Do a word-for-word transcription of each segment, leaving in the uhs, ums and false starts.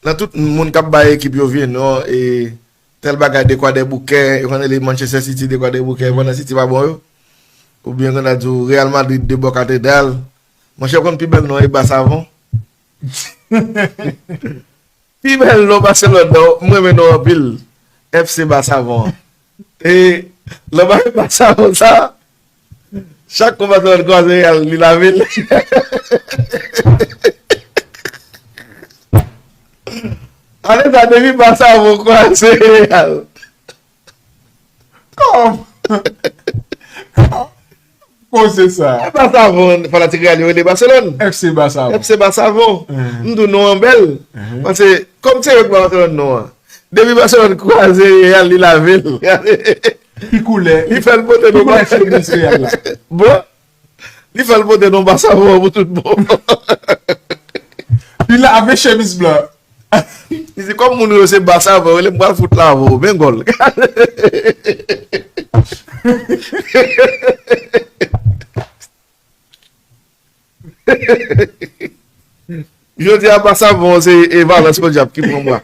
Nan tout moun k ap bay ekip yo vye non, e tèl bagay, Dekwadèboukè, yo konn rele Manchester City Dekwadèboukè, pandan City pa bon yo. Oubyen konn ap di w Real Madrid de bò katedral. Monchè, w konn pi bèl non e Basavon. Pi bèl non Baselòn nan, mwen renmen non anpil. F C Basavon. E lè w pa Basavon sa, chak konpatriyòt kwaze Real, li lave l. Ale sa depi Basavon kwaze Real. Kòm? Koze sa. E Basavon, fanatik Real yo rele Baselòn. F C Basavon. F C Basavon. Mhm. M di w non an bèl. Mhm. Paske, kòm se yo ki ba Baselòn non an. Depi Baselòn kwaze Real, li lave l. Ki koulè? Li fè l pote Ki non koulè chemiz Real la? Bon. Li fè l pote non Basavon pou tout bon. Li lave chemiz blan. Li di, kòm moun yo se Basavon, rele m pral fout lave w, men gòl. Jodi a Basavon se e Valence Podyab ki pran bwa.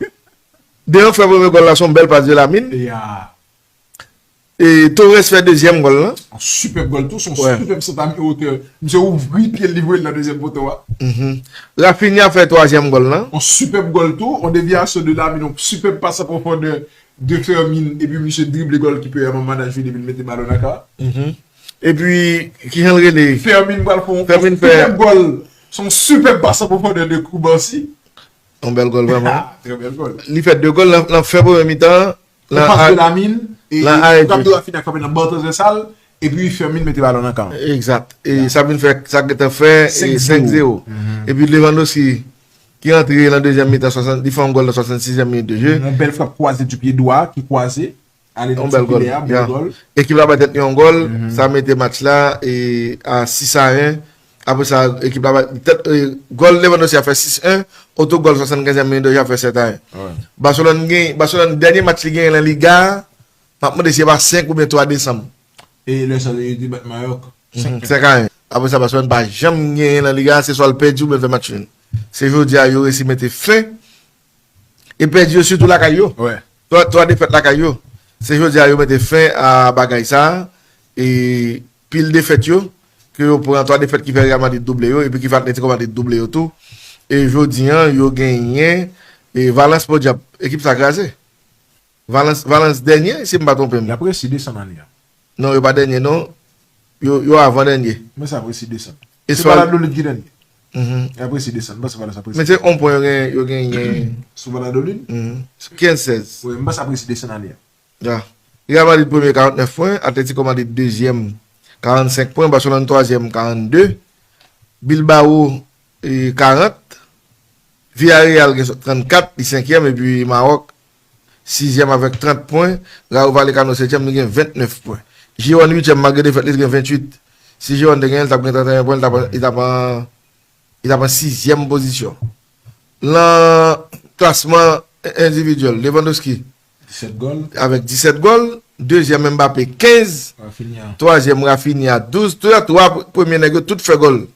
Dejan fè premye gòl la, se yon bèl pas de Lamine. Ya. E Torres fè dezyèm gòl lan. Yon sipèb gòl tou, se yon Ouais. sipèb santa mi wotè. Misye ouvri pye l, li voye l nan dezyèm poto a. Mhm. Rafinha fè twazyèm gòl lan. Yon sipèb gòl tou, yon devyasyon de Lamine, yon sipèb pas an pwofondè de Fermin, epi misye drible gòlkipè a, manman nan jwe depi l mete balon nan ka. Mhm. Epi, kijan l rele? Fermin pral fè yon Fermin fè- sipèb gòl. Se yon sipèb pas an pwofondè de Koubansi. Yon bèl gòl, vrèman. Ah, trè bèl gòl. Li fè de gòl nan, nan fen premye mitan. Yon pas de Lamine, e Nan arete. Gabdo Rafinha frape nan ban transvèsal, epi Fermin mete balon nan kan. Egzat. E sa vin fè, sa gentan fè e senk zewo. Epi Lewandowski, ki antre nan dezyèm mitan, swasant, li fè yon gòl nan swasannsizyèm minit de jeu. Yon bèl frap kwaze di pye dwa ki kwaze. Ale Yon nan bèl gòl. sèkilè a, bèl Ya. gòl. Ekip la bay tèt li yon gòl, sa mete match la e a sis a en. Apre sa, ekip la bay tèt, e, gòl Lewandowski a fè sis en, otogòl swasannkenzyèm minit de jeu a fè sèt a en. Barcelone gen, Barcelone dènye match li genyen nan Liga a, m ap mande si se pa senk oubyen twa desanm. E lè sa yo te bat Mayòk. Mhm, senk a en. Apre sa, Barcelone pa janm genyen nan Liga a, se swa l pèdi oubyen l fè match nul. Se jodi a yo resi mete fen e pèdi yo sitou lakay yo. Ouais. Twa, twa defèt lakay yo. Se jodi a yo mete fen a bagay sa a. E pil defèt yo, ke yo pran twa defèt ki fè Real Madrid double yo, epi ki fè Atletico Madrid double yo tou. E jodi a, yo genyen e Valence podyab. Ekip sa kraze. Valence, Valence dènye, si m pa twonpe m. Y ap resi desann ane a. Non, yo pa dènye, non. Yo, yo avan dènye. Men sa ap resi desann. E Se swa- Valladolid ki dènye. Mhm. Y ap resi desann. Mwen panse Valence ap resi. Men se yon pwen yo gen, yo genyen. Sou Valladolid? Mhm. Kenz sèz. Wi, mwen panse ap resi desann ane a. Ya. Real Madrid premye, karantnèf pwen. Atletico Madrid dezyèm, karannsenk pwen. Barcelone twazyèm, karannde. Bilbao, e, karant. Villarreal gen trannkat, li senkyèm. Epi Mayòk, sizyèm avèk trant pwen. Rayo Vallecano, setyèm, li gen ventnèf pwen. Girone, uityèm, malgre defèt li, li gen venntuit. Si Girone te genyen, li t ap gen tranteyen pwen, li t ap, li t ap an, li t ap an sizyèm pozisyon. Nan klasman endividyèl, Lewandowski Disèt gòl. Avèk disèt gòl. Dezyèm, Mbappé, kenz. Rafinha. Twazyèm, Rafinha, douz. Tout twa premye nèg yo, tout fè gòl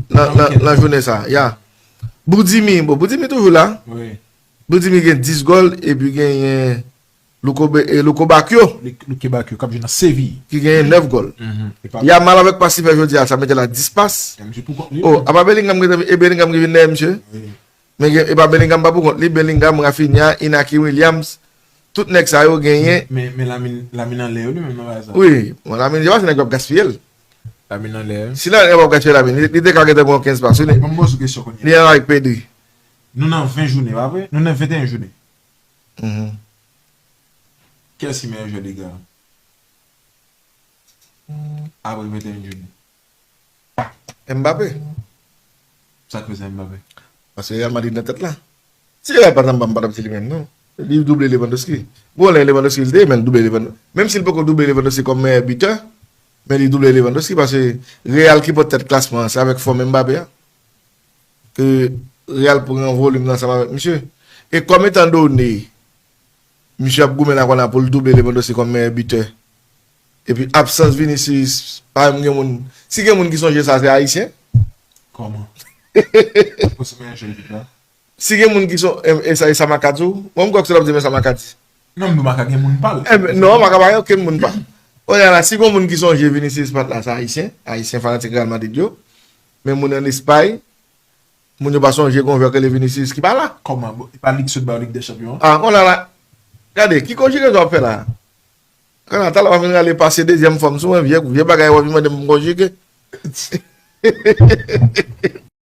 nan, nan, nan jounen sa. Ya. Boudimi, bon, Boudimi toujou la. Wi. Boudimi gen dis gòl, epi genyen Louko Be-, e Louko Bakio, Li, li ke Bakio, k ap jwe nan Seville. Ki genyen nèf gòl. Mhm. E pa Yamal avèk pas li fè jodi a, sa mete la dis pas. Misye pou kont li. Oh, apa Bellingham ki te, e Bellingham ki vin dèyè misye. Wi. Men gen, e pa Bellingham pa pou kont li, Bellingham, Rafinha, Inaki Williams, tout nèg sa yo genyen. Men, men Lamine, Lamine anlè yo li menm nan bagay sa. Wi, bon, Lamine, yo pa se nèg yo ap gaspiye l. Lamine anlè. Si la, yo pa ap gaspiye Lamine, li, li te ka gentan pran kenz pas, wi. Mwen poze yon kesyon kounye a. Li anlè avèk Pedri. Nou nan ven jounen, pa vre? Nou nan venteyen jounen. Mhm. Kiyès ki meyè jwè Liga a? Apre venteyen jounen. Mbappé. Sa k fè se Mbappé? Paske Real Madrid nan tèt la. Si Real pa t anba, m pa t ap di li menm, non. Li double Lewandowski. Bon, lè Lewandowski, li te, men li double Lewandowski. Menm si li poko double Lewandowski kòm meyè bitè, men li double Lewandowski paske Real ki pot tèt klasman an, se avèk fòm Mbappé a ke Real pran volim nan ansanm avèk misye. E kòm etan done, misye ap goumen lakòna pou l double Lewandowski kòm meyè bitè. Epi absans Vinicius, pa menm gen moun. Si gen moun ki sonje sa, se Ayisyen. Kòman? Pou se meyè jwè ekip la? Si gen moun ki son e, e sa, e sa Maka di w, mwen m kwè ke se l ap di men sa Maka di. Non, m di Maka gen moun pa l. Eh, ben, non, Maka pa gen okenn moun pa. Kounye a la, si gen moun ki sonje Vinicius pa t la, se Ayisyen. Ayisyen fanatik Real Madrid yo. Men moun an Espay, moun yo pa sonje gen yon jwè ki rele Vinicius ki pa la. Kòman? Bon, e pa Lig Sud ba yo Lig dè Chanpyon? Ah, kounye a la, gade, ki konjigezon w ap fè la? Kounye a la, talè w ap vin rale pase dezyèm fòm sou mwen, vye, vye bagay w ap vin mande m konjige.